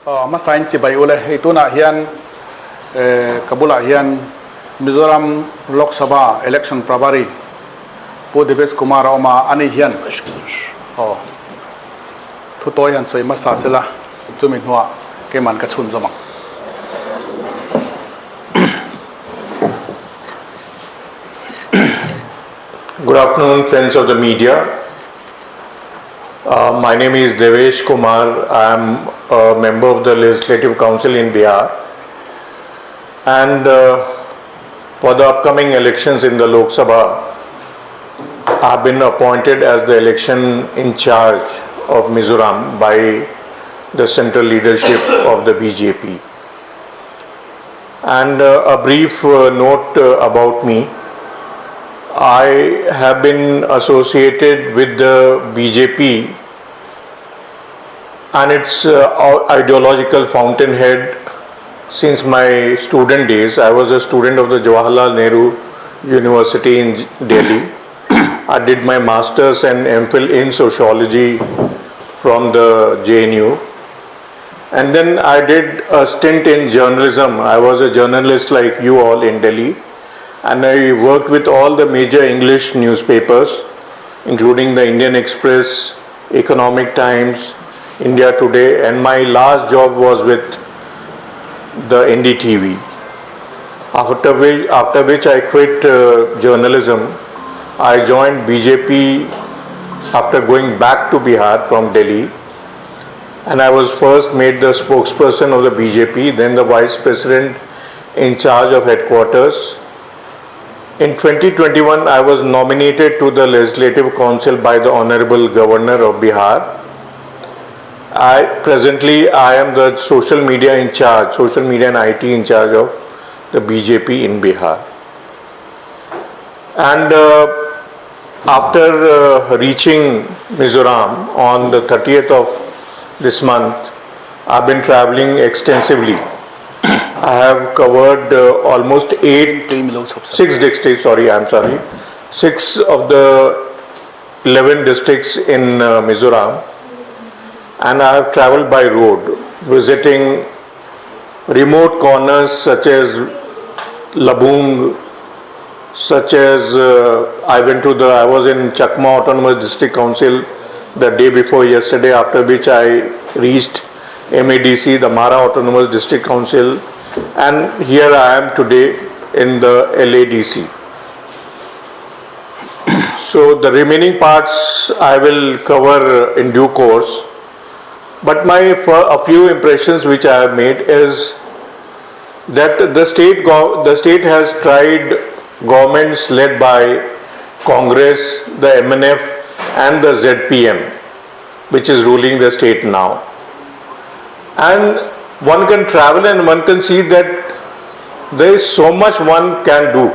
Hmasain chibai ule, hei tunah hian ka bulah hian Mizoram Lok Sabha Election Prabhari Pu Devesh Kumar a awm a, ani hian aw thu tawi han sawi hmasa sela chumi hnuah keiman ka chhunzawm ang. Good afternoon friends of the media. Uh, my name is Devesh Kumar. I am a member of the Legislative Council in Bihar. And uh, for the upcoming elections in the Lok Sabha, I have been appointed as the election in charge of Mizoram by the central leadership of the BJP. And uh, a brief uh, note uh, about me. I have been associated with the BJP and its uh, ideological fountainhead since my student days. I was a student of the Jawaharlal Nehru University in Delhi. I did my master's and MPhil in sociology from the JNU. And then I did a stint in journalism. I was a journalist like you all in Delhi. And I worked with all the major English newspapers, including the Indian Express, Economic Times, India Today, and my last job was with the NDTV. After which, after which I quit uh, journalism. I joined BJP after going back to Bihar from Delhi. And I was first made the spokesperson of the BJP, then the vice president in charge of headquarters. In 2021, I was nominated to the Legislative Council by the Honorable Governor of Bihar. I presently I am the social media in charge, social media and IT in charge of the BJP in Bihar. And uh, after uh, reaching Mizoram on the 30th of this month, I've been traveling extensively. I have covered uh, almost eight, six districts, sorry, I'm sorry, six of the 11 districts in uh, Mizoram. And I have traveled by road, visiting remote corners such as Labung, such as uh, I went to the, I was in Chakma Autonomous District Council the day before yesterday, after which I reached MADC, the Mara Autonomous District Council, and here I am today in the LADC. So the remaining parts I will cover in due course. But my a few impressions which I have made is that the state the state has tried governments led by Congress, the MNF, and the ZPM, which is ruling the state now. And one can travel and one can see that there is so much one can do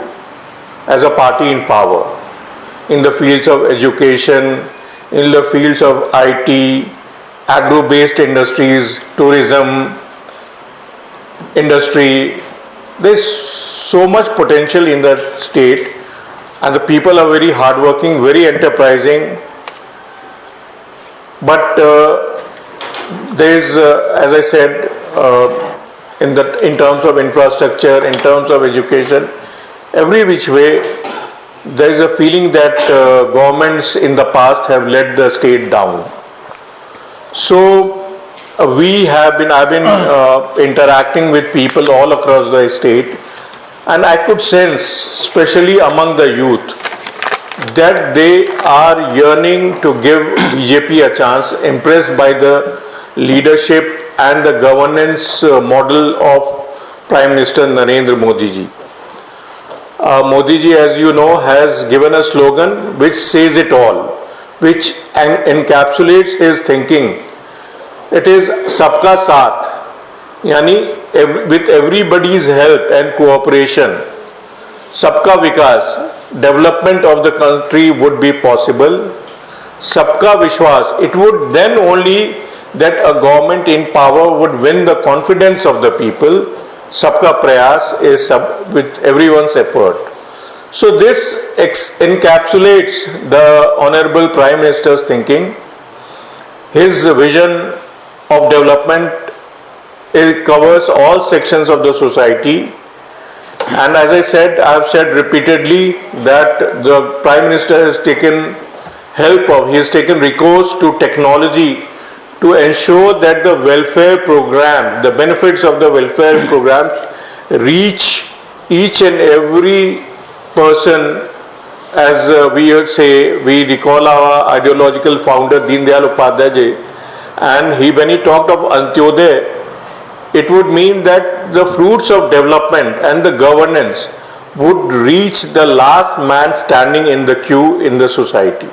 as a party in power in the fields of education, in the fields of IT, agro based industries, tourism industry. There's so much potential in the state, and the people are very hardworking, very enterprising. But uh, there is, uh, as I said, uh, in the in terms of infrastructure, in terms of education, every which way, there is a feeling that uh, governments in the past have let the state down. So uh, we have been, I've been uh, interacting with people all across the state, and I could sense, especially among the youth, that they are yearning to give BJP a chance, impressed by the leadership and the governance uh, model of Prime Minister Narendra Modi ji. Uh, Modi ji, as you know, has given a slogan which says it all, which en- encapsulates his thinking. It is Sabka Saath, yani ev- with everybody's help and cooperation, Sabka Vikas, development of the country would be possible. Sabka Vishwas, it would then only that a government in power would win the confidence of the people. Sabka Prayas is sub, with everyone's effort. So this ex- encapsulates the Honorable Prime Minister's thinking, his vision of development It covers all sections of the society. And as I said, I have said repeatedly that the Prime Minister has taken help of, he has taken recourse to technology to ensure that the welfare program, the benefits of the welfare programs reach each and every person. As we would say, we recall our ideological founder Deen Dayal Upadhyay ji, and he, when he talked of Antyodaya, it would mean that the fruits of development and the governance would reach the last man standing in the queue in the society.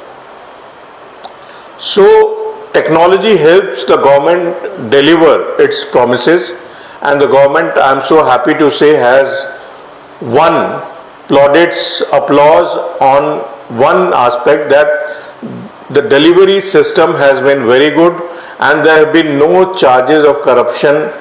So technology helps the government deliver its promises, and the government, I am so happy to say, has won plaudits, applause on one aspect, that the delivery system has been very good and there have been no charges of corruption.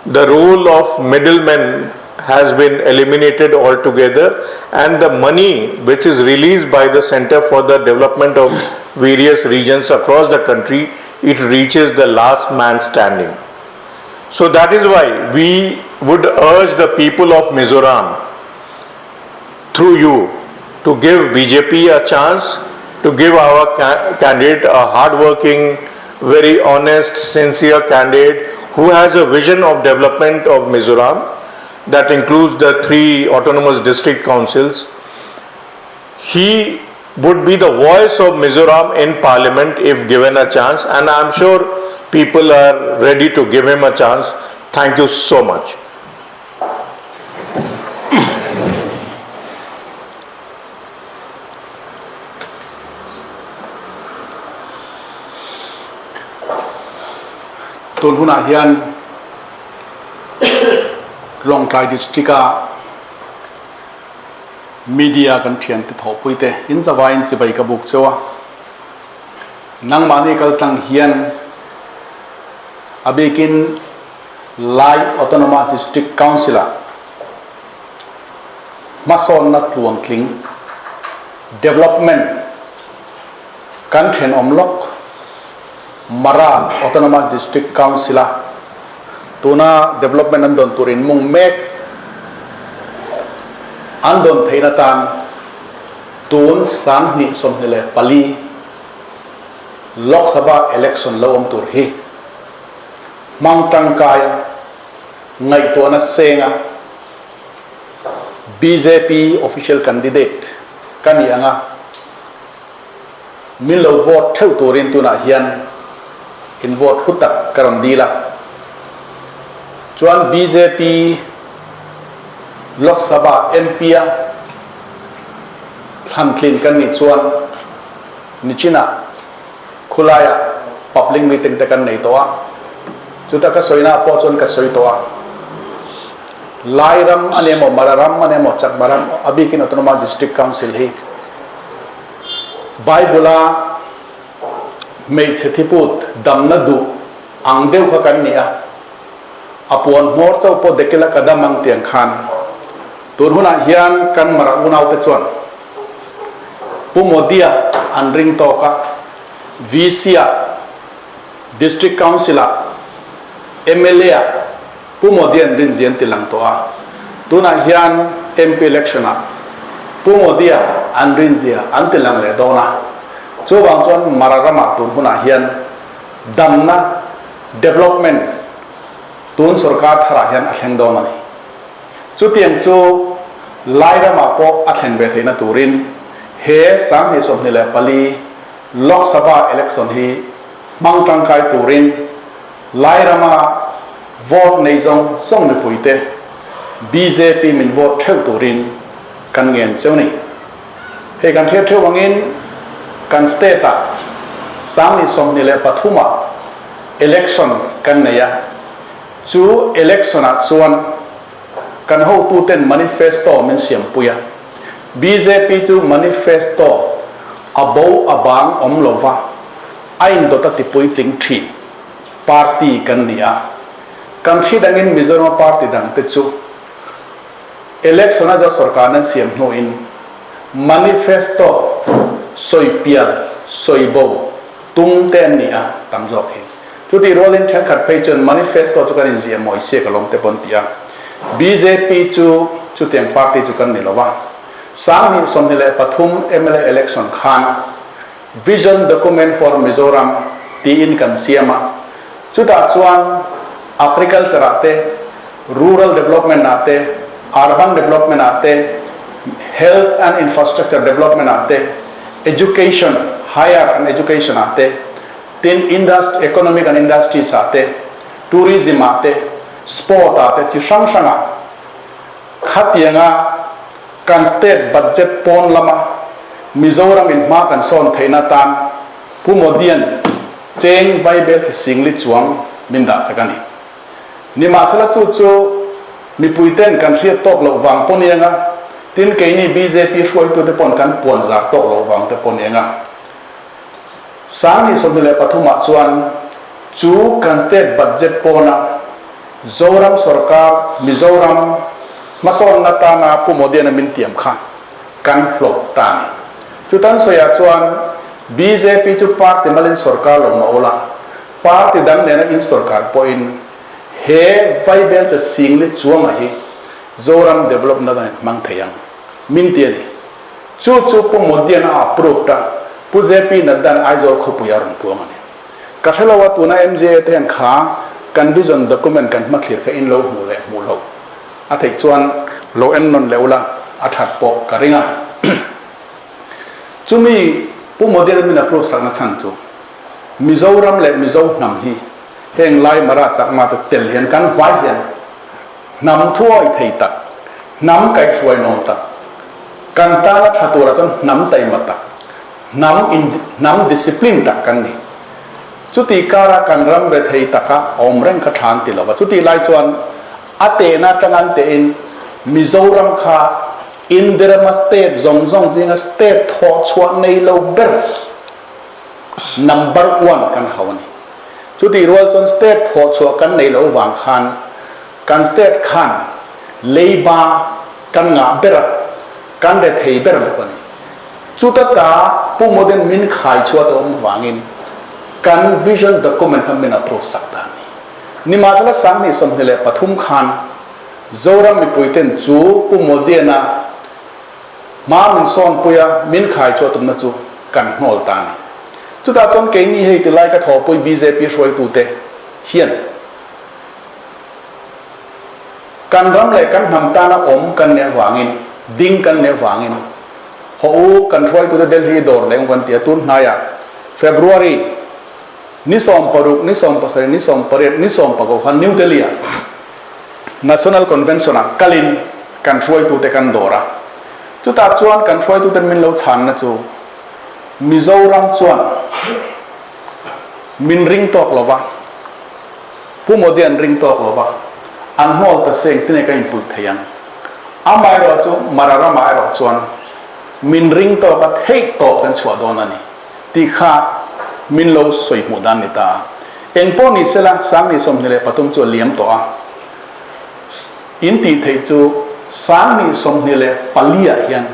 The role of middlemen has been eliminated altogether, and the money which is released by the center for the development of various regions across the country, it reaches the last man standing. So that is why we would urge the people of Mizoram through you to give BJP a chance, to give our candidate a hardworking, very honest, sincere candidate who has a vision of development of Mizoram that includes the 3 autonomous district councils. He would be the voice of Mizoram in parliament if given a chance, and I am sure people are ready to give him a chance. Thank you so much. Tun hunah hian Lawngtlai District-a media kan thiante thawhpuite in zavaiin chibai ka buk cheu a. Nangmahni kaltlang hian a bikin Lai Autonomous District Council-ah hmasawnna tluangtling, development, kan thenawm lawk Mara Autonomous District Council-a tuna development an dawn turin mung mek an dawn theihna tan tun 2024 Lok Sabha election lo awm tur hi hmang tangkaia ngaihtuahna senga bjp official candidate ka ni anga min lo vote theuh turin tunah hian in vote hlu tak ka rawn dil a. Chuan bjp Lok Sabha MP a thlantlin kan nih chuan nichinah khulaiah public meeting te kan nei tawh a, chuta ka sawina pawh chuan ka sawi tawh a, Lai ram a ni emaw, Mara ram a ni emaw, Chakma ram a bikin Autonomous District Council hi Bible-a hmeichhe thiput damna duh ang deuh kha kan ni a, a puan hmawr chauh pawh dekila ka dam ang tiang khan tun hunah hian kan Mara unaute chuan Pu Modi-a an ring tawk a, VC-ah, District Council-ah, MLA-ah Pu Modi-a an rin zia an ti lang tawh a. Tunah hian MP election-ah Pu Modi-a an rin zia an ti lang leh dawn a. Chuvang chuan Mara ramah tun hunah hian damna, development, tun sorkar tharah hian a thleng dawn a ni. Chutiang chu Lai ramah pawh a thlen ve theihna turin he 2024 Lok Sabha election hi hmang tangkai turin Lai rama vote nei zawng zawng mipuite bjp min vote theuh turin kan ngen cheu ni. Hei kan hriat theuh angin kan state ah 2023 ah election kan nei a. Chu election ah chuan kan hotuten manifesto min siampui a, bjp chu manifesto a bo a bang awm lova a indawt a tipuitling thin party kan ni a. Kan hri dangin Mizoram party dangte chu election a zo sorkar nan siam hnuin manifesto sawi pial sawi bo tum te an ni a tam zawk hi. Chutih rualin thenkhat phei chuan manifesto chu kan inziah mawi siak alawm te pawn ti a. Bjp chu chutiang party chu kan ni lo va. 2023 mla election khan Vision Document for Mizoram tiin kan siam a. Chutah chuan agriculture ah te, rural development ah te, urban development ah te, health and infrastructure development ah te, education, higher and education ah te, Tin, industry, economic and industries ah te, tourism ah te, sport ah te chi hrang hrang ah khatianga kan state budget pawn lama Mizoram in hma kan sawn theihna atan Pu Modi-a'n cheng vaibel chi singli chuang min dah sak a ni. Nimahsela chu chu mipui ten kan hriat tawk loh vang pawn ianga, tin keini bjp hruaitute pawn kan puan zar tawk loh vang te pawn ianga, 2023 ah chuan chu kan state budget pawna Zoram sorkar Mizoram hmasawnna tana Pu Modi-a'n a min tiam kha kan hlawh ta a ni. Chutan sawiah chuan bjp chu party malin sorkar lo mah ula, party dang nena in sorkar pawhin he vaibel te singli chuanga hi Zoram development atan hmang thei ang min ti a ni. Chu chu Pu Modi-a'n a approved a, Pu JP Nadda-a'n Aizawl khawpui a rawn puang a ni. Ka hre lo a, tuna MJA te hian kha kan vision document kan hmathlir kha in lo hmuh leh hmuh loh a theih chuan lo en nawn leh ula a that pawh ka ring a. Chumi Pu Modi-a'n min approve sakna chhan chu Mizoram leh Mizo hnam hi heng lai Mara Chakma te tel hian kan vai hian Hnam thuawi thei tak, hnam kaihhruai nawm tak, kan tana tha turah chuan hnam taima tak, hnam in hnam discipline tak kan ni. Chuti kara kan ram re thei taka awm reng kha tha an ti lova. Chuti lai chuan a tehna atanga an tehin Mizoram kha Indirama state zawng zawng zinga state thawhchhuah nei lo ber number one kan hau a ni. Chutih rual chuan state thawhchhuah kan nei loh vang khan kan state khan leiba kan ngah ber a, kan re thei ber bawk a ni. Chuta ta Pu Modi-a'n min khai chhuat a awm vangin kan vision document kha min approve sak ta a ni. Nimahsela 2023 khan Zoram mipuiten chu Pu Modi-a'n a Hma min sawnpui a, min khai chhuah tumna chu kan hnawl ta a ni. Chutah chuan keini hei tilai ka thawhpui bjp hruaitute hian kan ram leh kan hnam tana awm kan nih avangin, ding kan nih avangin haw u kan hruaitute Delhi dawr leh kan ti a, tun hnaiah February ni 16, ni 17, ni 18, ni 19 khan New Delhi-ah National Convention ah kalin kan hruaitute kan dawr a, chutah chuan kan hruaituten min lo chhanna chu Mizoram chuan min ring tawk lo va, Pu Modi an ring tawk lo va, an hnawl ta se engtin nge ka inpuih thei ang? Amaherawh chu Mara ramah erawh chuan min ring tawk a theih tawp kan chhuah dawn a ni tih kha min lo sawi hmuh dan ni ta a. Engpawh ni sela 2023 chu a liam tawh a. In tih theih chu 2024 ah hian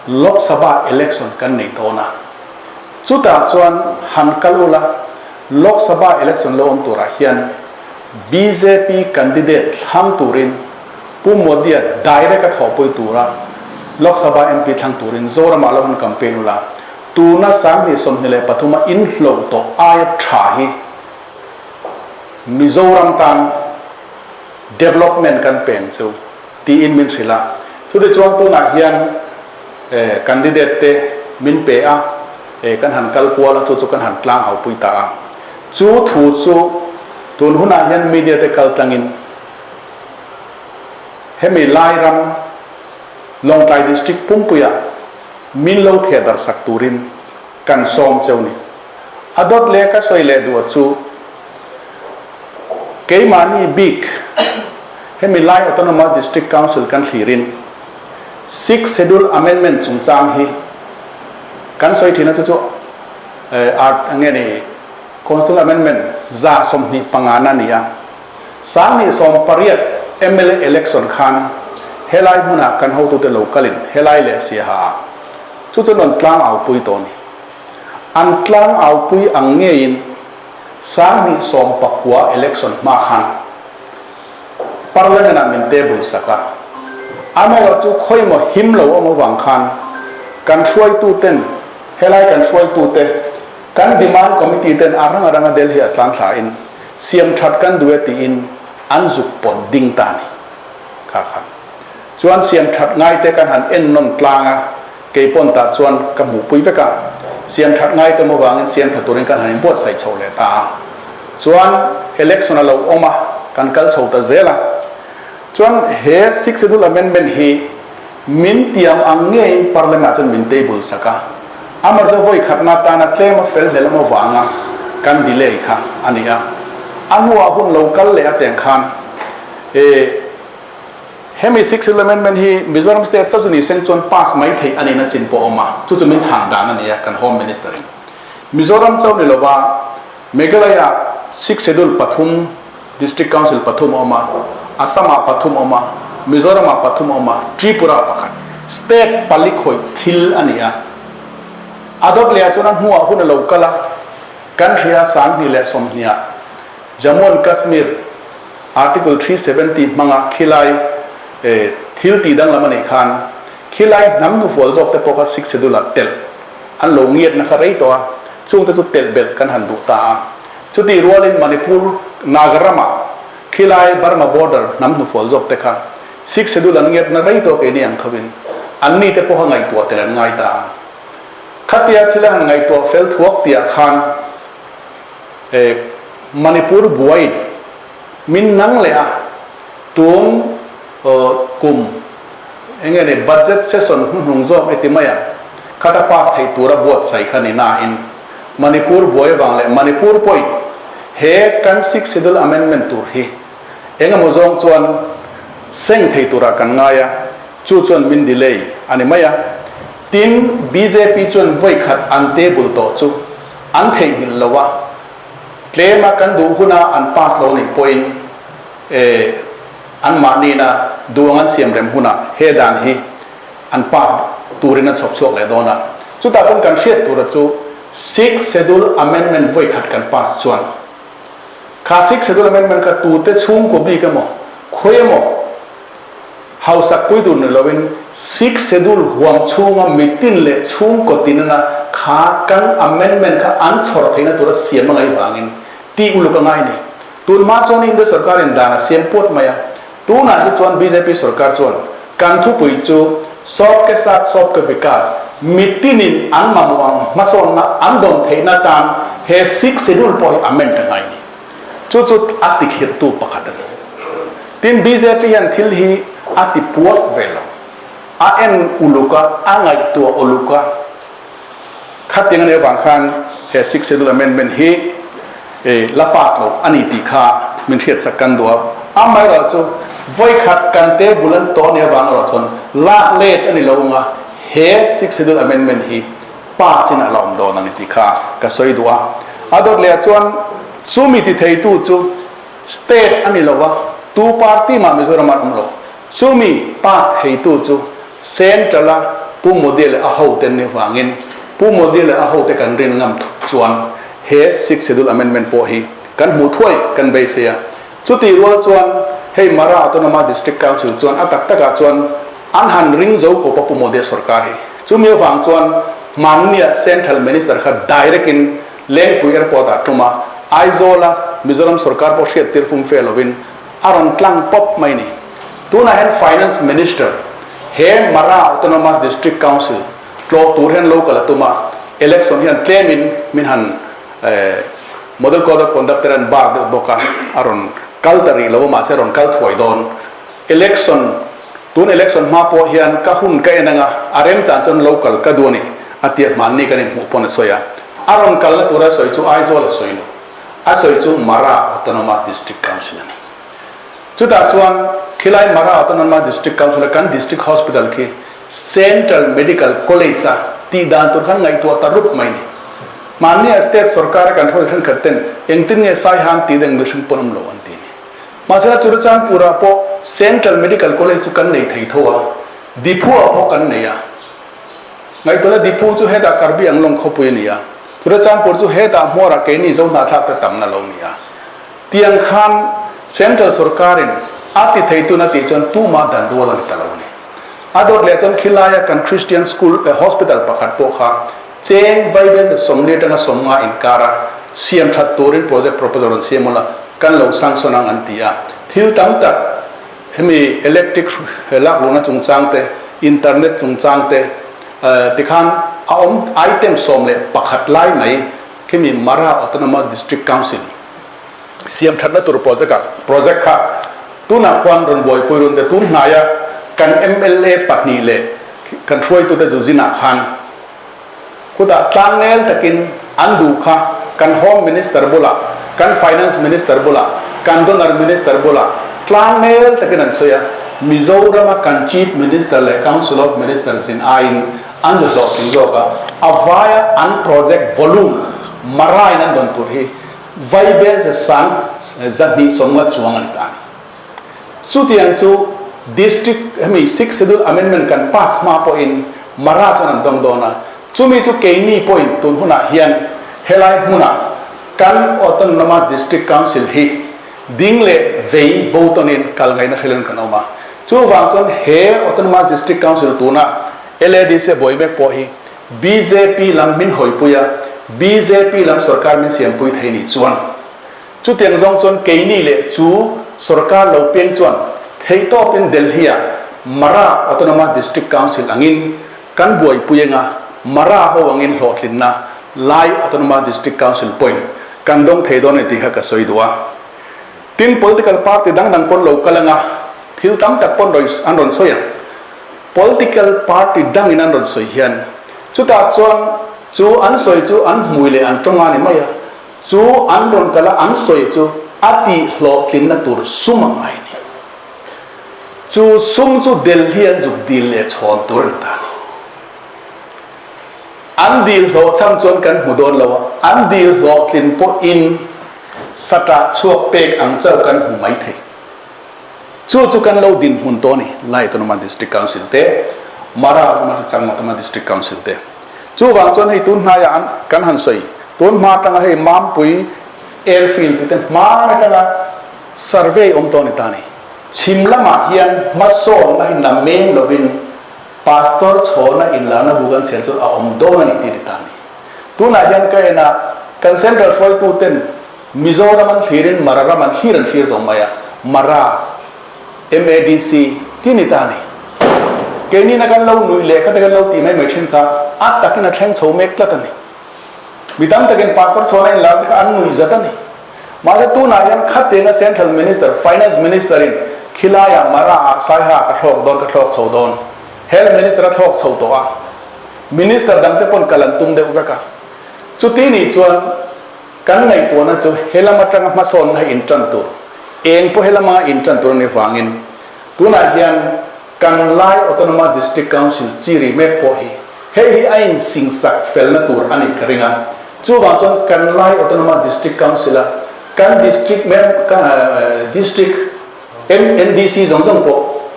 Lok Sabha election kan nei dawn a, chutah chuan han kal ula Lok Sabha election lo awm turah hian bjp candidate thlang turin Pu Modi-a direct a thawhpui tura Lok Sabha MP thlang turin Zoramah lo han campaign ula, tuna 2023 a inhloh tawh aia tha hi Mizoram tan development kan peng chu tiin min hrilh a. Chutichuan tunah hian candidate te min pe a, kan han kal kual a, chu chu kan han tlang au pui ta a. Chu thu chu tun hunah hian media te kal tlangin hemi lai ram Lawngtlai District pumpuiah min lo theh darh sak turin kan sawm cheu ni. A dawt leh ka sawi leh duh chu Keimahni bik hemi lai Autonomous District Council kan thlirin Sixth Schedule Amendment chungchang hi kan sawi thin a, chu chu art nge ni Constitutional Amendment 25 na ni a. 2018 mla election khan helai hmunah kan hotute lo kalin helai leh Siaha ah chu chu an rawn tlang aupui tawh a ni. An tlang aupui ang ngeiin. 2019 election hma khan Parliament ah min table sak a, amaherawhchu khawimaw him lo awm avang khan kan hruaituten helai kan hruaitute kan demand committee ten a rang a ranga Delhi ah tlan thla in siam that kan duh e tiin an zuk pawt ding ta a ni. Kha kha chuan siam that ngai te kan han en nawn tlang a, kei pawn tah chuan ka hmuhpui vek a, siam that ngai te avangin siam tha turin kan han inbuatsaih chho leh ta a. Chuan election a lo awm a, kan kal chho ta zel a. Chuan he Sixth Schedule Amendment hi min tiam ang ngeiin Parliament ah chuan min table sak a, amaherawhchu vawi khatna atana tlem a fel hlel awm avanga kan delay kha a ni a. A hnuah hun lo kal leh a teng khan e hemi Sixth Schedule Amendment hi Mizoram State chauh chu ni seng chuan pass mai theih a nihna chin pawh a awm a, chu chu min chhan dan a ni a kan Home Minister in. Mizoram chauh ni lova Meghalaya Sixth Schedule pathum District Council pathum a awm a, Assam-ah pathum a awm a, Mizoram-ah pathum a awm a, Tripura pakhat. State pali khawih thil a ni a. A dawt lehah chuan a hnuah hun a lo kal a, kan hria 2020-ah Jammu and Kashmir Article 370 hmanga khilai thil tih danglam a nih khan khilai hnam hnufual zawk te pawh kha Sixth Schedule-ah telh an lo ngiatna kha rei tawh a, chungte chu telh belh kan han duh ta a. Chutih rualin Manipur Nagaram-ah khilai Burma border hnam hnufual zawk te kha Sixth Schedule an ngiatna rei tawh keini ang thovin anni te pawha ngaihtuah tel an ngai ta a. Khatia thil a han ngaihtuah fel thuak tihah khan e Manipur buaiin min nang leh a, tun kum enge ni budget session hnuhnung zawk eti mai ang khata pass theih tura buatsaih kha ni nain Manipur buai avang leh Manipur pawhin he kan Sixth Schedule Amendment tur hi engemaw zawng chuan seng thei turah kan ngai a, chu chuan min delay a ni mai a. Tin, bjp chuan vawi khat an table tawh chu an theihnghilh lo a, tlema kan duh huna an pass lo nih pawhin e an mahnina duh ang an siam rem hunah he dan hi an pass turin an chhawp chhuak leh dawn a. Chutah chuan kan hriat tura chu Sixth Schedule Amendment vawi khat kan pass chuan kha Sixth Schedule Amendment kha tute chhungkaw bik emaw khawi emaw hausak pui tur ni loin Sixth Schedule huam chhunga mitin leh chhungkaw tinana kha kan amendment kha an chhawr theihna tura siam a ngaih vangin tih uluk a ngai a ni. Tun hma chuan India sorkarin dan a siam puat mai a, tunah hi chuan bjp sorkar chuan kan thupui chu Sawp ke sat sawp ke vikas, mitinin an mamawh ang hmasawnna an dawn theihna tan he Sixth Schedule pawh hi amend a ngai a ni. Chu chu a tikhirhtu pakhat a ni. Tin, bjp hian thil hi a ti puat ve lo. A en uluk a, a ngaihtuah uluk a. Khatiang a nih avang khan he Sixth Schedule Amendment hi la pass lo a ni tih kha min hriatsak kan duh a. Amaherawhchu chu vawikhat kan table an tawh a nih avang erawh chuan lak let a ni lo ang a, he Sixth Schedule Amendment hi pass in a la awm dawn a ni tih kha ka sawi duh a. A dawt leh ah chuan chumi ti theitu chu state a ni lo a, tu party mah Mizoram ah an awm lo. Chumi pass theitu chu Central a Pu Modi leh a hote an nih vangin Pu Modi leh a hote kan rin ngam chuan he Sixth Schedule Amendment pawh hi kan hmuh thuai kan beisei a. Chutih rual chuan hei Mara Autonomous District Council chuan a tak takah chuan an han ring zo khawp a Pu Modi a sorkar hi. Chumi avang chuan hmannia Central Minister kha direct in Lengpui Airport ah tum a, Aizawl a Mizoram sorkar pawh hriattir fum fe lovin a rawn tlang pawp mai ni. Tunah hian Finance Minister he Mara Autonomous District Council tlawh tur hian local a tum a, election hian tlemin min han Model Code of Conduct te an bar deuh bawk a, a rawn kal ta rih lo a mahse a rawn kal thuai dawn. Election, tun election hma pawh hian ka hun ka en anga a remchan chuan local ka duh a ni a tia hmanni kan inhmuh pawn a sawi a. A rawn kalna tura sawi chu Aizawl a sawi lo. A sawi chu Mara Autonomous District Council a ni. Chutah chuan khilai Mara Autonomous District Council a kan District Hospital khi Central Medical College a tih dan tur khan ngaihtuah ta rup mai ni. Mahnia State sorkar a kan hruai thenkhat ten engtin nge Saihan tih deng mihring pawn awm lo an ti ni. Mahsela Churachandpur ah pawh Central Medical College chu kan nei thei tho a, Diphu ah pawh kan nei a. Ngaihtuahna Diphu chu hetah Karbi Anglong khawpui a ni a. Churachandpur chu hetah hmuarah keini zo hnahthlak te tamna lo ni a. Tiang khan Central sorkarin a ti theitun a tih chuan tumah dan rual a ni ta lo a ni. A dawt leh chuan khilaia kan Christian school eh hospital pakhat pawh kha cheng vaibel 40 atanga 50 inkara siam that turin project proposal rawn siam ula kan lo sanction ang an ti a. Thil tam tak hemi electric lak luhna chungchang te, internet chungchang te tikhan a awm item 11 lai mai khimi Mara Autonomous District Council siam thatna tur project ah project kha tunah khuan rawn buaipui run te tun hnaia kan mla pahnih leh kan hruaitute chu zinah khan khutah tlangnel takin an duh kha kan home minister bulah kan finance minister bulah kan donor minister bulah tlangnel takin an sawi a Mizorama kan chief minister leh council of minister zin aiin an zu hlawhtling zawk a a vaia an project volume marain an dawn tur hi Vaibel ze sang 250 chuang a ni ta a ni. Chutiang chu District hemi Sixth Schedule Amendment kan pass hma pawhin Mara chuan an dawng dawn a, chumi chu keini pawhin tun hunah hian helai hmunah kan Autonomous District Council hi ding leh vei bo tawnin kal ngaihna hrelin kan awm a. Chuvang chuan he Autonomous District Council tuna LADC a buai mek pawh hi Bjp lam min hawipui a, bjp lam sorkar min siampui thei nih chuan chutiang zawng chuan keini leh chu sorkar lo peng chuan theihtawpin Delhi-ah Mara Autonomous District Council angin kan buaipui anga Mara ho angin hlawhtlinna Lai Autonomous District Council pawhin kan dawng thei dawn a ni tih kha ka sawi duh a. Tin, political party dang dang pawn lo kal anga thil tam tak pawn an rawn sawi ang. Political party dangin an rawn sawi hian chutah chuan chu an sawi chu an hmui leh an tawng a ni mai a, chu an rawn kal a an sawi chu a tih hlawhtlinna tur sum a ngai a ni. Chu sum chu Delhi an zuk dil leh chhawn tur a ni ta a ni. An dil hlawhchham chuan kan hmu dawn lo a, an dil hlawhtlin pawhin satah chhuak pek ang chauh kan hmu mai thei. Chu chu kan lo dinhmun tawh a ni, Lai Autonomous District Council te, Mara Autonomous Changma Autonomous District Council te. Chuvang chuan hei tun hnaiah an kan han sawi, tun hma atanga hei Mampui Airfield tih te hman atanga survey awm tawh a ni ta a ni. Chhim lamah hian hmasawnna hi nameng lovin Pastor chhawna inlarna bu kan chhiar chuan a awm dawn a ni tih a ni ta a ni. Tunah hian ka en a, kan Central hruaituten Mizoram an thlirin Mara ram an thlir an thlir tawh mai a, Mara, MADC, tih a ni ta a ni. Keinin a kan lo nuih leh kha te kan lo tih mai mai thin kha a takin a thleng chho mek tlat a ni. Mi tam takin Pastor chhawna inlar te kha an nuih zat a ni. Mahse tunah hian khatenga Central Minister, Finance Minister in khilaiah Mara ah Saiha ka thlawk dawn, ka thlawk chho dawn. Health Minister a thlawk chho tawh a, Minister dangte pawn kal an tum deuh vek a. Chuti nih chuan kan ngaihtuahna chu helam atanga hmasawnna hi intan tur, eng pawh helama intan tur a nih vangin tunah hian kan Lai Autonomous District Council chi ri mek pawh hi hei hi a insingsak felna tur a nih ka ring a. Chuvang chuan kan Lai Autonomous District Council a kan District mem District MNDC zawng zawng pawh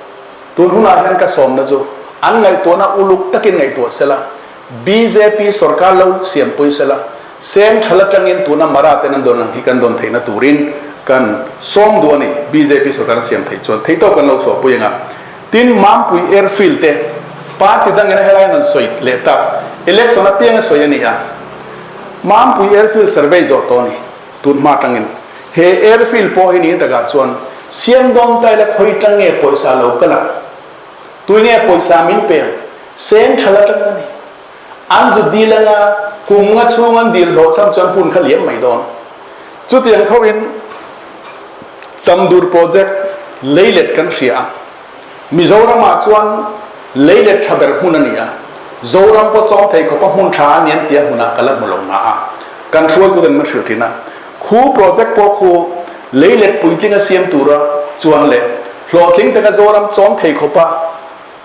tun hunah hian ka sawmna chu an ngaihtuahna uluk takin ngaihtuah sela, bjp sorkar lo siampui sela, Central atangin tuna Mara ten an dawn ang hi kan dawn theihna turin kan sawm duh a ni. Bjp sorkar an siam theih chuan theihtawp kan lo chhuahpui anga. Tin, Mampui Airfield te party dangin a helai an rawn sawi leh tak, election apianga sawi a ni a. Mampui Airfield survey zawh tawh a ni tun hma atangin. He airfield pawh hi ni takah chuan siam dawn ta ila khawi tang nge pawisa lo kal ang? Tui nge pawisa min pe ang? Central atangin a ni. An zu dil anga kum nga chhung an dil hlawh cham chuan hun kha liam mai dawn. Chutiang thoin Chamdur project leilet kan hria a, Mizoramah chuan leilet tha ber hmun a ni a, Zoram pawh chawng thei khawpa hmun tha a ni an tia hmunah ka la hmu lo na a, kan hruaitu ten min hrilh thin a. Khu project pawh khu leilet puitling a siam tura chuan leh hlawhtling taka Zoram chawm thei khawpa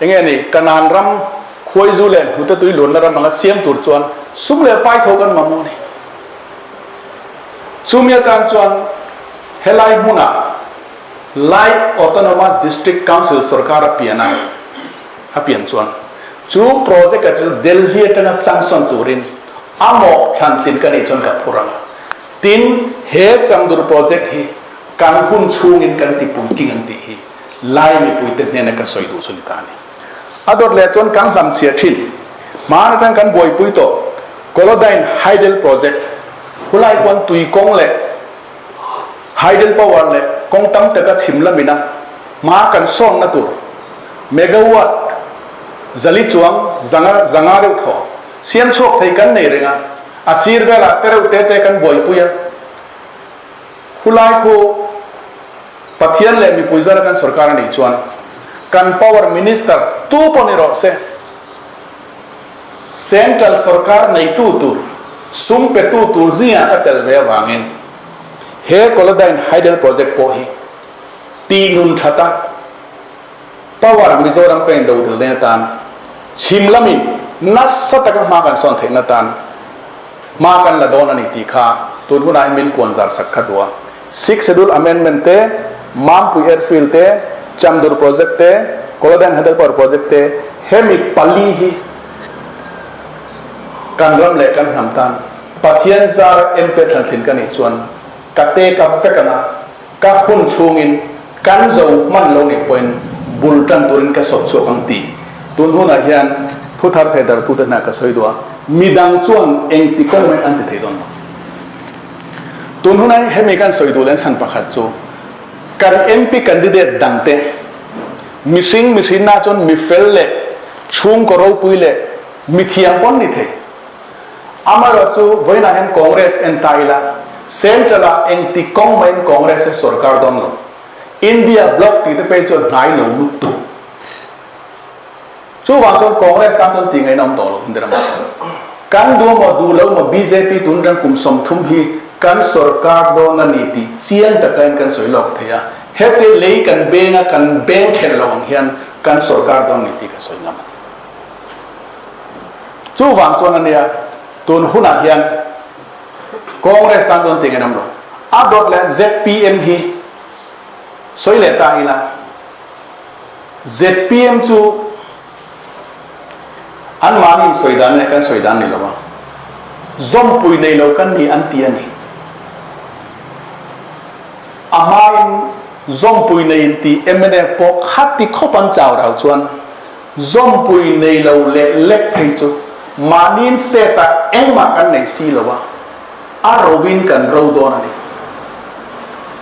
Enge ni, Kanaan ram khuaizu leh hnute tui luanna ram anga siam tur chuan sum leh pai tho kan mamawh a ni. Chumi atan chuan helai hmunah Lai Autonomous District Council sorkar a pian a, a pian chuan chu project-a chu Delhi atanga sanction turin. A mawh thlantlin ka nih chuan ka phur ang a. Tin, he Chamdur project hi kan hun chhungin kan ti puitling ang tih hi Lai mipuite hnena ka sawi duh chu ni ta a ni. A dawt leh chuan kan hlamchhiah thin. Hmaan atang kan buaipui tawh Kolodyne Hydel Project hulai khuan tui kawng leh Hydel Power leh kawng tam taka chhim lamina hma kan sawnna tur Megawatt zali chuang zanga zanga deuh thaw siam chhuak thei kan nei reng a, a sir velah te reuh te te kan buaipui a. Khulai khu Pathian leh mipui zara kan sorkar a nih chuan kan power minister tu pawh ni rawh se, central sorkar neitu tur, sum petu tur zingah ka tel ve avangin he Kolodyne Hydel Project pawh hi tihnun that a, power Mizoram ka indo tel den atan chhim lamin nasa taka hma kan sawn theihna atan Hma kan la dawn a ni tih kha tun hunah hian min puan zar sak kha duh a. Sixth Schedule Amendment te, Mampui Airfield te, Chamdur Project te, Kolodyne Hydel Power Project te, hemi pali hi kan ram leh kan hnam tan Pathian zar MP thlantlin ka nih chuan ka take up vek ang a, ka hun chhungin kan zo hman lo nih pawhin bul tan turin ka sawt chhuak ang tih tun hunah hian thu thar thei dartute hnah ka sawi duh a. Midang chuan engti kawng mai an ti thei dawn lo. Tun hunah hian hemi kan sawi duh leh chhan pakhat chu kan MP candidate dangte mihring mihrinna chuan mi fel leh chhungkaw ropui leh mi thiam pawn ni thei. Amaherawhchu vawiinah hian Congress en ta ila Central ah engti kawng maiin Congress hi sorkar dawn lo. India bloc tih te phei chuan hnai lo lutuk. Chuvang chuan Congress tan chuan tih ngaihna awm tawh lo Indira Modi. Kan duh maw duh lo maw bjp tun ram kum 30 hi kan sorkar dawn a ni tih chiang takain kan sawi lawk thei a. Heti lei kan beng a kan beng kher lo ang hian kan sorkar dawn a ni tih ka sawi ngam a ni. Chuvang chuan a nia tun hunah hian Congress tan chuan tih ngaihna awm lo. A dawt leh zpm hi sawi leh ta ila. Zpm chu anmahni insawi dan leh kan sawi dan ni lo a, zawmpui nei lo kan ni an ti a ni. A hmain zawmpui nei inti mnf pawh khati khawp an chau rau chuan zawmpui nei lo leh lek phei chu mahniin state-ah engmah kan nei si lo a, a roin kan ro dawn a ni.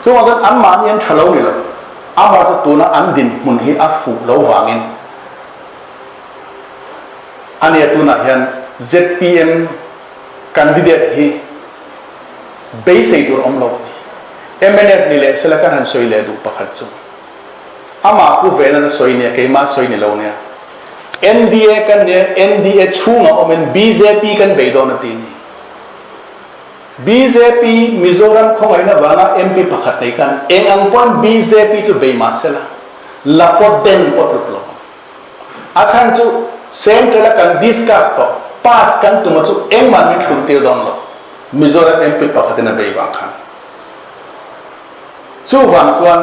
Chuvang chuan anmahni an tha lo ni lo. Amah chu tuna an dinhmun hi a fuh lo vangin a nia tunah hian zpm candidate hi beisei tur awm lo a ni. Mnf ni leh sela kan han sawi leh duh pakhat chu amah pu Venan a sawi nia keimah sawi ni lo nia NDA kan nia NDA chhungah awmin bjp kan bei dawn a ti ni. Bjp Mizoram khawngaihna vanga MP pakhat nei khan eng ang pawn bjp chu bei mah sela, la pawt den pawt lut lo ang. A chhan chu Central a kan discuss tawh, pass kan tum a chu engmah min thlun tir dawn lo, Mizoram MP pakhatin a bei vang khan. Chuvang chuan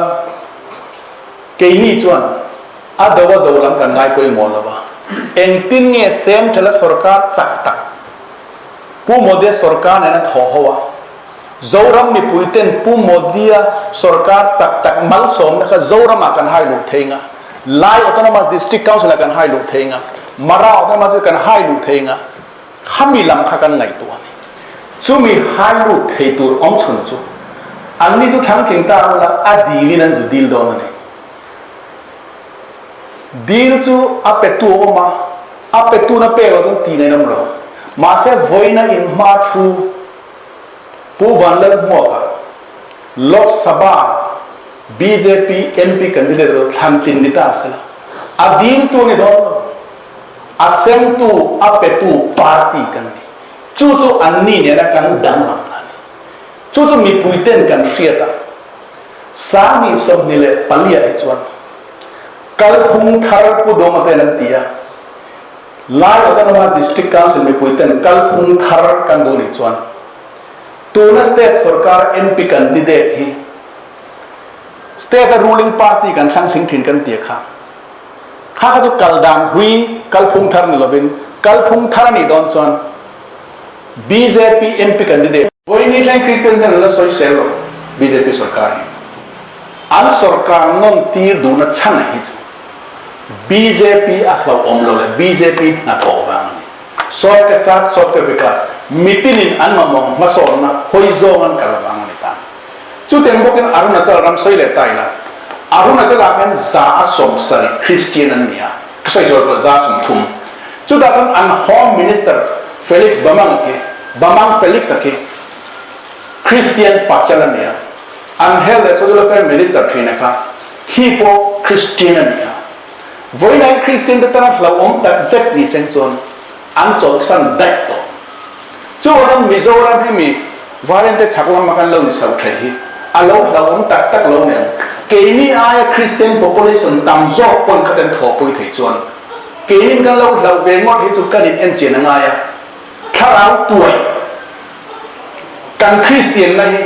keini chuan a do a do lam kan ngai pawimawh lo va, engtin nge Central a sorkar chak tak, Pu Modi-a sorkar nen a thawh ho a, Zoram mipuiten Pu Modi-a sorkar chak tak malsawmna kha Zoramah kan hai luh thei nga, Lai Autonomous District Council-ah kan hai luh thei nga, Mara Autonomous District kan hai luh thei nga, khami lam kha kan ngaihtuah a ni. Chumi hai lut thei tur awm chhun chu anni chu thangtling ta ula a dilin an zu dil dawn a ni. Dil chu a petu a awm a, a petuna pek loh chuan tih ngaih an awm lo. Mahse vawiina inhma thu Pu Vanlalhmuaka Lok Sabha bjp MP candidate ro thlan tlin ni ta sela, a diltu a ni dawn lo, a semtu, a petu party kan ni. Chu chu anni nena kan danglam a ni. Chu chu mipuiten kan hriat a. 2024 ah hi chuan kalphung thar Pu Dawma ten an ti a, Lai Autonomous District Council mipui ten kalphung thar kan duh nih chuan tuna state sorkar MP candidate hi state a ruling party kan thlang thling thin kan ti a kha, kha kha chu kal dan hui kalphung thar ni lovin kalphung thar a nih dawn chuan. Bjp MP candidate. Vawiini thleng Kristian ten an la sawi sel lo bjp sorkar hi. An sorkar nawn tir duhna chhan hi chu bjp a hlauhawm lo leh bjp hnathawh vang a ni. Sawrka sat sawrka vikas mitinin an mamawh hmasawnna hawi zawng an kal vang a ni ta. Chutiang bawkin Arunachal ram sawi leh ta ila, Arunachal ah khan 170 Christian an ni a, ka sawi sawi pawh 30. Chutah chuan an Home Minister Felix Bamang khi, Bamang Felix a khi Christian pachal a ni a, an Health leh Social Welfare Minister thin a kha khi pawh Christian a ni a. Vawiin Christian te tana hlauhawm tak zet ni seng chuan an chawlhsan daih tawh. Chuvangin Mizoram hemi Varente chhak lama kan lo insawi theih hi a lo hlauhawm tak tak lo nen, keini aia Kristian population tam zawk pawhin kha kan thawhpui theih chuan keinin kan lo hlauh ve ngawt hi chu kan in enchian a ngai a, thlarau tuai kan Kristianna hi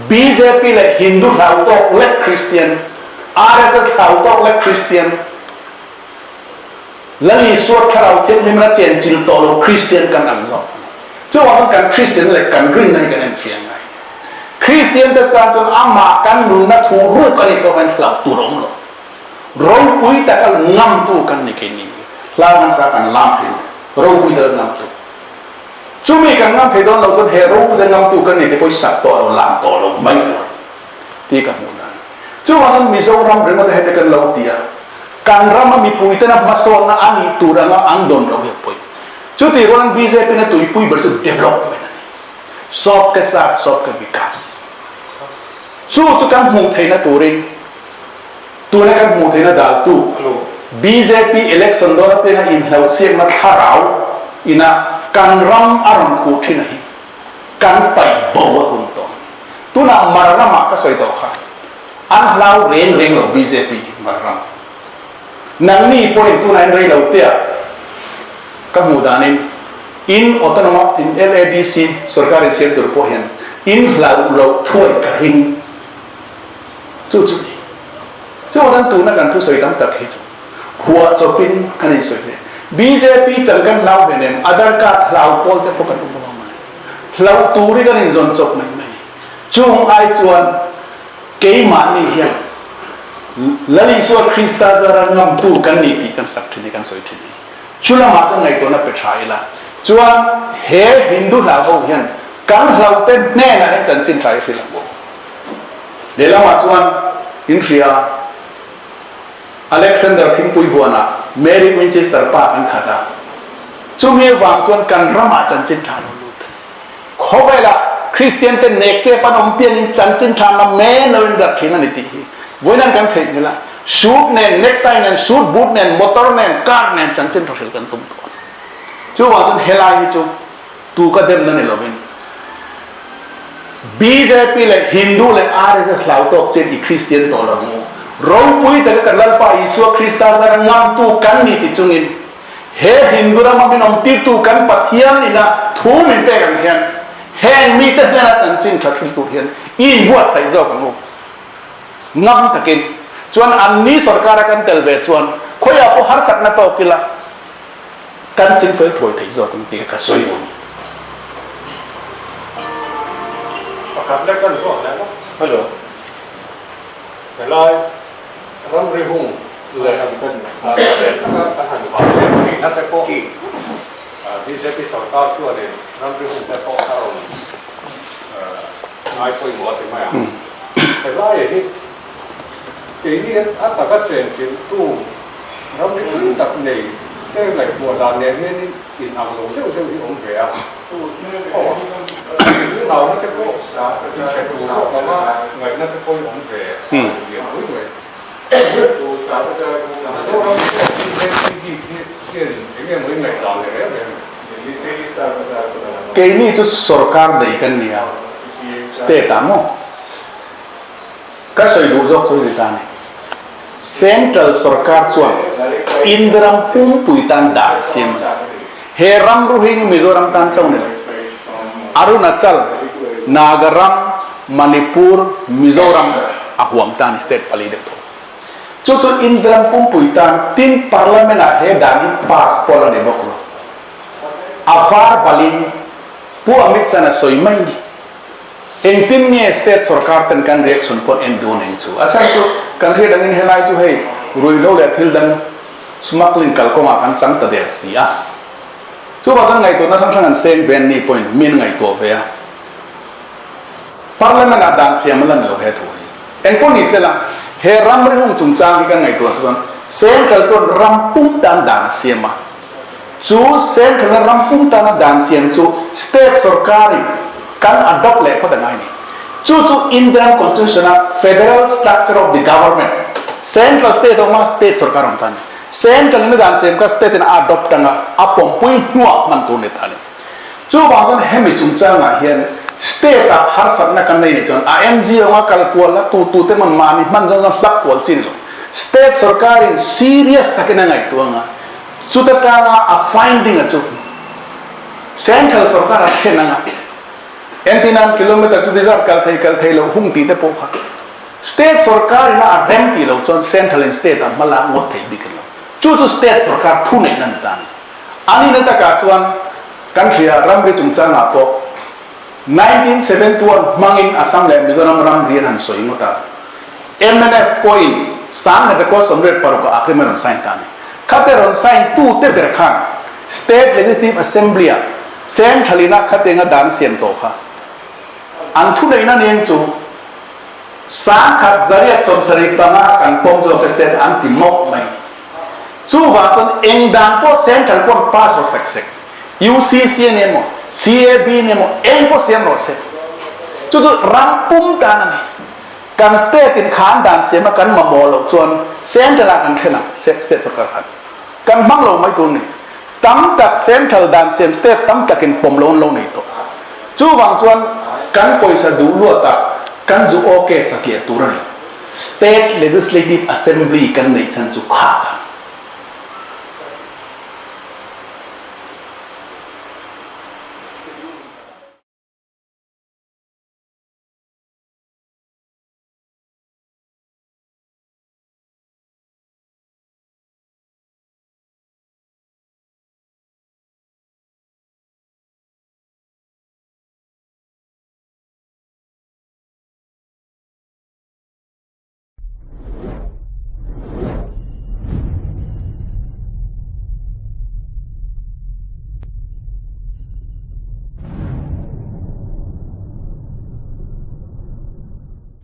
bjp leh Hindu hlau tawk lek Kristian, RSS hlau tawk lek Kristian, Lal Isua Thlarau Thianghlim a chen chil tawh lo Kristian kan ang zawk a ni. Chuvangin kan Kristian leh kan rinna hi kan enfiah ngai. Kristian te tan chuan amah kan nunna thu ruk a nih pawh hian hlauh tur a awm lo. Ropui taka ngamtu kan ni kei ni hi. Hla hmasa kan lam thin ropui taka ngamtu. Chumi kan ngam thei dawn lo chuan he ropui taka ngamtu kan ni te pawh hi sak tawh lo, lam tawh lo mai tur tih ka hmuh dan. Chuvangin Mizoram ringawt hete kan lo ti a, kan rama mipuitena hmasawnna a nih tur anga an dawn loh hi a pawi. Chutih rualin bjp na tuipui ber chu development a ni. Sawp ke sat, sawp ke vikas. Chu chu kan hmuh theihna turin tuna kan hmuh theihna daltu bjp election dawn apianga inhlauhchhiakna thlarau ina kan ram a rawn khuh thin a hi kan paih bo a hun tawh a ni. Tunah Mara ramah ka sawi tawh kha an hlau reng reng lo bjp Mara ram. Nangni pawhin tunah in rei lo tea ka hmuh danin in autonomous in LADC sorkar in siam tur pawh hian in hlau loh thuai ka ring. Chu chu ni. Chuan tuna kan thusawi tam tak hi chu huah chawpin kan insawi hle. Bjp chang kan hlau ve nen Aadhaar card hlau pawl te pawh kan awm alawm mawle. Hlauh tur hi kan inzawn chawp mai mai. Chung ai chuan keimahni hian Lal Isua Krista zara ngamtu kan ni tih kan sak thin hi kan sawi thin hi. Chu lamah chuan ngaihtuahna pe tha ila. Chuan he Hindu hlau ho hian kan hlauhte hnenah hian chanchin tha hi hrilh ang u. Lehlamah chuan in hria Alexander thingpui huanah Mary Winchester pa kan khat a, chumi avang chuan kan ramah chanchin tha lo lut. Khawvelah Kristian te nek chep an awm pianin chanchin tha na men lo in darh thin a ni tih hi vawiin kan theih nghilh a, suit nen, necktie nen, suit boot nen, motor nen, car nen chanchin tha hrilh kan tum tawh a ni. Chuvang chuan helai hi chu tu ka demna ni lovin bjp leh Hindu leh RSS hlau tawk chen i Kristian tawh lo mu. Ropui taka kan Lalpa Isua Krista zara ngamtu kan ni ti chungin he Hindu rama min awm tirtu kan Pathian ina thu min pek ang hian heng mite hnena chanchin tha thil tur hian i inbuatsaih zawk ang u. Ngam takin chuan anni sorkara kan tel ve chuan khawiah pawh harsatna tawk ila Kan ching fel thuai thei zawk ang tih ka sawi duh a ni. Pakhat lek kan zawk leh lawk. Hello. Helai ramri hung leh leh taka kan han vah zel thin a te pawh bjp sorkar chuanin ramri hung te pawh a rawn ngai pawimawh a ti mai ang. Helai hi keini a taka chenchilhtu Ramri thui tak nei te ngaihtuah dan nen hian in ang lo zeuh zeuh hi awm ve a, aw nauna te pawh i chhe tur zawk anga ngaihna te pawh hi awm ve a lian pui mai. Zoram pawh hi heng bik hi hian eng nge maw i ngaihdan leh reng reng? Keini chu sorkar nei kan ni a, state ah maw? Ka sawi duh zawk chu heti ta a ni. Central sorkar chuan India ram pumpui tan dar a siam a ni. He ram ruhing hi Mizoram tan chauh ni lo. Arunachal, Nagaram, Manipur, Mizoram a huam ta a ni state pali deuh tho. Chu chu India ram pumpui tan tin Parliament ah he dan hi pass pawl a ni bawk lo. a var balin Pu Amit Shah a sawi mai ni. Engtin nge state sorkar ten kan reaction pawh en dawn eng chu? A chhan chu kan hriat angin helai chu hei ruihhlo leh thil dang smuggling kalkawngah kan chang ta der si a. Chuvang kan ngaihtuahna hrang hrang an seng ve an ni pawhin min ngaihtuah ve a. Parliament ah dan siam a la ni lo he thu hi. Engpawh ni sela he ramri hung chungchang hi kan ngaihtuah chuan Central chuan ram pum tan dan a siam a. Chu Central-a ram pum tana dan siam chu State sorkarin kan adopt leh phawt a ngai a ni. Chu chu Indian Constitution-a Federal Structure of the Government, Central State a awm a, State sorkar a awm ta a ni. Central-in a dan siam kha State-in a adopt anga a pawmpui hnuah hman tur a ni ta a ni. Chuvang chuan hemi chungchangah hian State-ah harsatna kan nei nih chuan a NGO anga kal kual a tutute man mahni hman zawng zawng hlap kual chi a ni lo. State sorkarin serious takin a ngaihtuah anga Chuta tanga a finding a chu Central sorkar a thlen anga entirnan kilometer chu dizat kal thei kal thei loh hung tih te pawh kha State sorkar ina a rem tih loh chuan Central in State ah hma lak ngawt thei bik lo. Chu chu State sorkar thu neihna ni ta a ni. A nihna takah chuan kan hria ramri chungchangah pawh 1971 hmangin Assam leh Mizoram ramri an han sawi ngawt a. Mnf pawhin Sangha Zakua 96 ah agreement rawn sign ta a ni. Khate rawn sign tute ber khan State Legislative Assembly ah Central ina khatenga dan a siam tawh kha an thuneihna nen chu 1975 kan pawm zawk e state an ti mawp mai. Chuvang chuan eng dan pawh Central pawn pass rawh sek sek. UCC nen emaw, CAB nen emaw, eng pawh siam rawh se. Chu chu ram pum tan a ni. Kan state in khan dan siam a kan mamawh loh chuan central ah kan then ang, state sorkar khan. Kan hmang lo mai tur ni. Tam tak central dan siam state tam takin pawm lo an lo nei tawh. Chuvang chuan kan pawisa duh luat ah kan zu okay satliah tur a ni. State Legislative Assembly kan neih chhan chu kha kha.